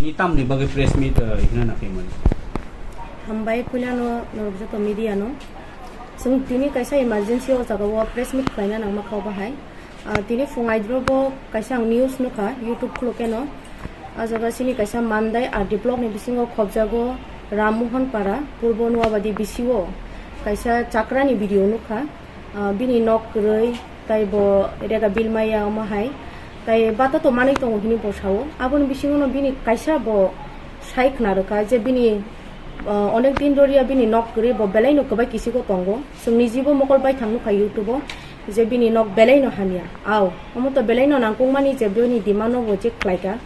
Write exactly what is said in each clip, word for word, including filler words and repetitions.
Ni tamni bagwi press meet, eh, hino na phaimani. Hambai puilano norok joto media no. Chwng tini kaisa emergency o jaga o press meet khlaina nangma kha obo hai. Ah, tini phung aidro bo kaisa ang news nukha YouTube khulukeno. Ah, jaga sini kaisa Mandai R D block ni bisingo khobjago Ram Mohan Para, Purbo Nuabadi B C O kaisa chakrani video nukha. Ah, bini nok kwrwi, tai bo rega bill maya omo hai. Tai bata to manwi tongo hini bo sao. Aboni bisingo no bini kaisa bo sai khna rwkha je bini, ah, onek din doriya bini nok kwrwi bo belai no kwbai kisigo tongo. Chwng nijibo mokol baithang nukha YouTube o je bini nok belai no hamya. Ao, omo to belai no nangkukmani je bini demand no bo je khlaikha.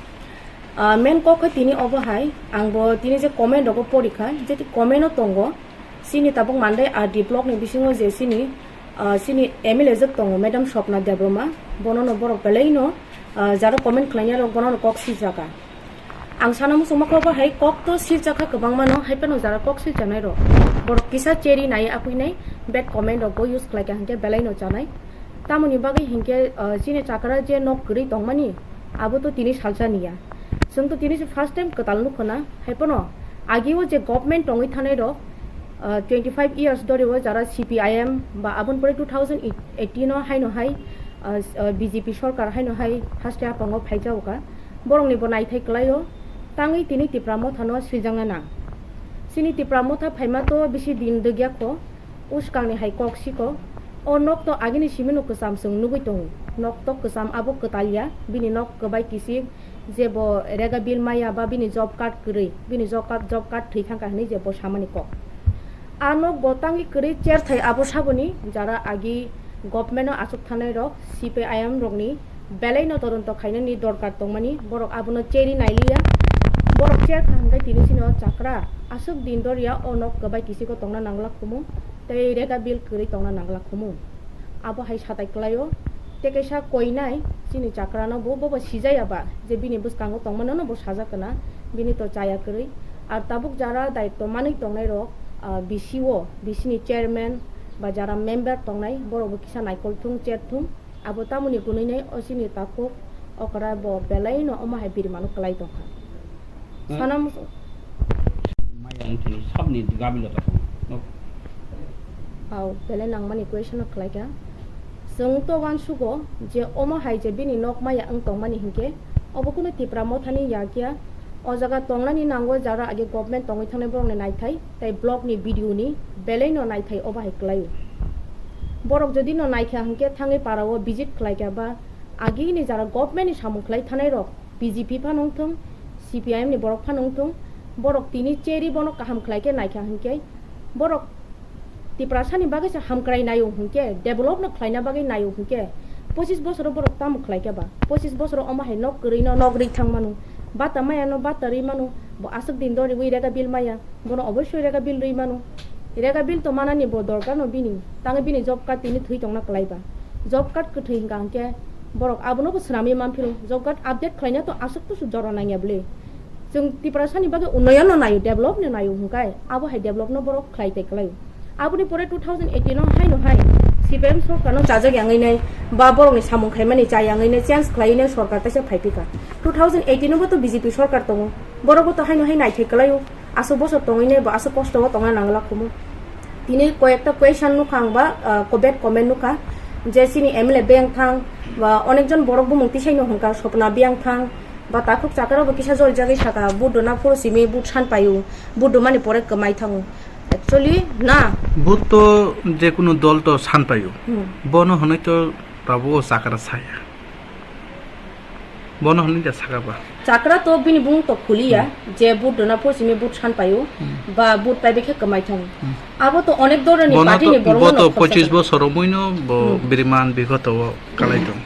Ah, main kok khe tini obo hai, ang bo tini je comment rogo porikha, je comment o tongo. Chini tabuk Mandai R D block ni bisingo je chini, ah, chini M L A jwk tongo, Madam Swapna Debbarma, bono no borok belai no, ah, jara comment khlainai rok bono no kok sijaka. Ang sana muchungma kok bo hai kok to sijaka kwbangma no, hai phano jara kok sijanai rok. Borok kisa cheri nai akwinai, bad comment rok bo use khlaikha hinkhe belai no chanai. Tamoni bagwi hinkhe, ah, chini chakra je nok kwrwi tongmani, abo to tini salsa niya. Chwng to tini se first time kwtal nukho na, hai phano agio je government tongwi thanai rok, ah, twenty five years dori o jara C P I M ba aboni pore two thousand eighteen o haino hai, ah, s-, ah, B J P sorkar haino hai haste haphango phaijao ka. Borokni bo naithai kwlaio, tangwi tini Tipra Motha no swijangna nang. Chini Tipra Motha phaima to bisi din dwgya kho. Uskangni hai kok siko, o nok to agini simi no kwcham chwng nugwi tongo. Nok to kwcham abo kwtal ya, bini nok kwbai kisik, je bo rega bill maya ba bini job card kwrwi, bini job card, job card thwi thangkha hinwi je bo samani kok. A nok bo tangwi kwrwi cherthai abo saboni jara agi government o achuk thanai rok, C P I M rokni belai no todonto khainani dorkar tongmani, borok abono cheri nailiya. Borok cher kha hwnkhe tini chini o chakra aswk din doriya o nok kwbai kisiko tongna nanglak kumu tei rega bill kwrwi tongna nanglak kumu. Abo hai satai kwlaio. Tei kaisa koinai chini chakra no bo, bo bo sijaya ba je bini bwskango tongmano no bo sajak kana, bini to chaya kwrwi. Ar tabuk jara daitto manwi tongnai rok, ah, B C O, B C ni chairman ba jara member tongnai borok bo kisa naikol thung cher thung. Abo tamoni gwnwi nai o chini takhuk okra bo belai no omo hai birimano kwlai tongkha. Hmm. Sana muchung. Maya wngthini sabni gabilo ta tongo. Nok. Au, belai nangmani question no khlaikha. Chwng to uansugo je omo hai je bini nok maya wng tongmani hinkhe obo kunu Tipra Mothani yakya. O jaga tongnani nango jara age government tongwi thangnai borokni naithai tei block ni B D O ni belai no naithai obo hai kwlaio. Borok jodi no naikha hinkhe thangwi para o visit khlaikha ba agini jara government ni samung khlai thanai rok B J P phano wngthung, C P I M ni borok phano wngthung, borok tini cheri bono kaham khlai khe naikha hinkhe borok Tiprasani bagwi se hamkrai naio hinkhe, develop no khlaina bagwi naio hinkhe, pochis bosoro borok tamo khlai khe ba? Pochis bosoro omo hai nok kwrwi no nok rwi thang mano, bata maya no bata rwi mano, bo aswk din doriwi rega bill maya, bono obossoi rega bill rwi mano. Rega bill to manani bo dorkar no bini, tangwi bini job card tini thwi tongna kwlai ba? Job card kwthwi hwnkha hinkhe borok abono bo swnamwi manphiro, job card update khlaina to aswk to jora nangya bwle. Chwng Tiprasani bagwi unnoyon no naio, develop no naio hwnkhe abo hai develop no borok khlai tei kwlaio. Aboni pore two thousand eighteen o haino hai C P M sorkar no chajak yangwi nai ba borokni samung khaimani cha yangwi nai change khlaiwi nai sorkar teisa phaiphika. Two thousand eighteen o bo to B J P sorkar tongo, borok bo to haino hai naithai kwlaio, aswk bosor tongwi nai bo aswk kosto o tongna nangla khumu. Tini koyekta question nukha ang ba, ah, ko-, bad comment nukha je chini M L A beng thang ba onekjon borok bumung tisaino hwnkha Sopna beng thang ba takhuk chakra bo kisa joljagwi saka, "Vote dona phuru simi vote san paio, vote domani pore kwmai thango." Actually, na. Vote to jekunu dol to san paio. Hmm. Bono hwnwi to tabuk o chakra saya. Bono hwnwi da saka ba. Chakra to bini bumung to khuliya, hmm, je vote dona phuru simi vote san paio, hmm, ba vote paibai khe kwmai thango. Hmm. Abo to onek doroni party ni borok no khorsa. Bono to, bo to pochis bosor romwi no bo, hmm, biriman bigoto o kalai tong.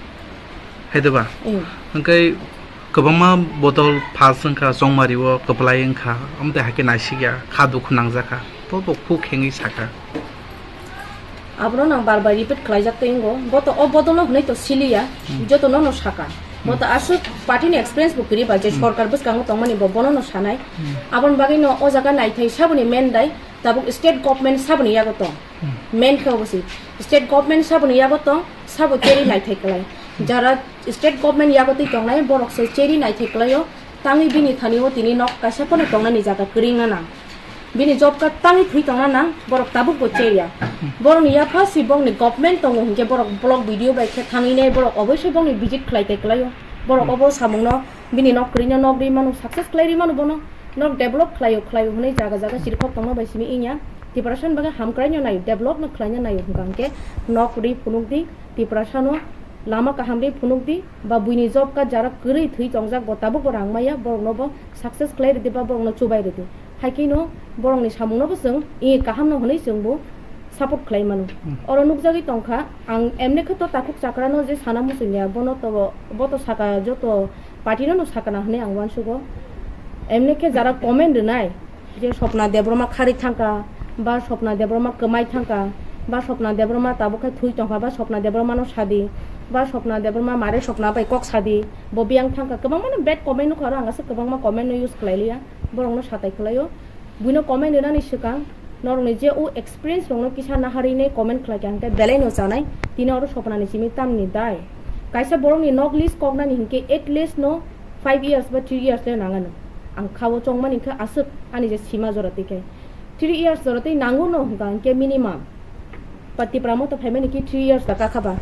Hai de ba? Hmm. Hwnkhe kwbangma bodol pass wngkha, chongmari o kwplai wngkha, omo tei hai khe naisikya, kha dukhu nangjakha. Bo bo khuk khengwi sakha. Abono nang bar bar repeat khlaijak tei wngo. Bo to o bodolno hwnwi to siliya, hmm, jotono no saka. Bo to, hmm, aswk party ni experience bo kwrwi ba je, hmm, sorkar bwskango tongmani bo bono no sanai. Hmm. Aboni bagwi no o jaga naithai saboni main dai tabuk state government saboni yago tong. Hmm. Main khe obo se state government saboni yago tong, sabo cheri naithai kwlai. Hmm. Jara state government yago twi tongnai borok se cheri naithai kwlaio. Tangwi bini thani o tini nok kaisa phano tongnani jaga kwrwngna nang. Bini job card tangwi thwi tongna nang, borok tabuk bo cheya. Borokni yapha si bokni government tongo hinkhe borok block B D O bai khe thangwi nai borok oboisoi bokni visit khlai tei kwlaio. Borok obo samungno bini nok kwrwino nok rwi mano, success khlai rwi mano bono. Nok develop khlaio khlaio hwnwi jaga jaga chirikhok tongma bai simi wngya. Tiprasa ni bagwi hamkraino naio, develop no khlaina naio hwnkha hinkhe nok rwi phunukdi, Tiprasano lama kaham rwi phunukdi, ba buini job card jara kwrwi thwi tongjak bo tabuk bo rang maya, borokno bo success khlai rwdi ba borokno chubai rwdi. Hai kheno borokni samungno bo chwng i kaham no hwnwi chwng bo support khlai mano. Hmm. Oro nukjagwi tongkha, ang emne khe to takhuk chakrano je sana muchungya, bono to, bo to saka joto party no no sakana hwnwi ang uansugo. Emne khe jara comment rwnai, je Swapna Debbarma kharwi thangkha, ba Swapna Debbarma kwmai thangkha, ba Swapna Debbarma tabuk khe thwi tongkha, ba Swapna Debbarma no sadi, ba Swapna Debbarma mare Swapna bai kok sadi, bo biyang thangkha, kwbangma no bad comment nukha, oro ang aswk kwbangma comment no use khlai liya, borok no satai khlaio. Buino comment rwnani swkang norokni je o experience rokno kisa naharwi nai comment khlai kha, hwnkhe belai no chanai, tini oro Swapnani simi tamni dai. Kaisa borokni nok lease koknani hinkhe at least no five years ba three years le nangano. Ang khao chongmani khe aswk ani je sima jora twi khe. Three years jora twi nango no hwnkha hinkhe minimum. Ba Tipra Motha phaimani khe three years da kakha ba.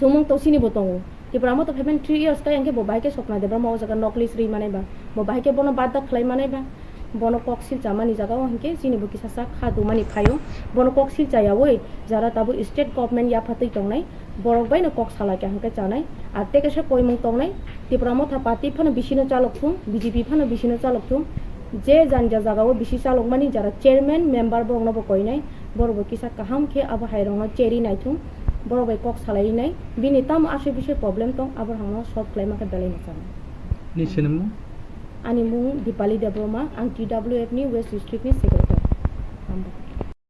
Sumung to sini bo tongo. Tipra Motha phaimani three years kaya hinkhe bo bahai khe Swapna Debbarma o jaga nok lease rwi manai ba. Bo bahai khe bono badda khlai manai ba. Bono kok silchamani jaga o hinkhe chini bo kisa sak kha dumani phaio. Bono kok silchayawi jara tabuk state government yaphatwi tongnai. Borok bai no kok salai kha hwnkhe chanai. Ar tei kaisa koimung tongnai, Tipra Motha party phano bisi no chalok thung, B J P phano bisi no chalok thung. Je janja jaga o bisi chalok mani jara chairman, member borok no bo koinai, borok bo kisa kaham khe abo hai rok no cheri nai thung, borok bai kok salai nai. Bini tamo asui bisui problem tong, abo rok no solve khlai ma khe belai no chanai. Ni sinimung? Ani mung Dipali Debbarma, ang T W F ni West District ni secretary. Hambai.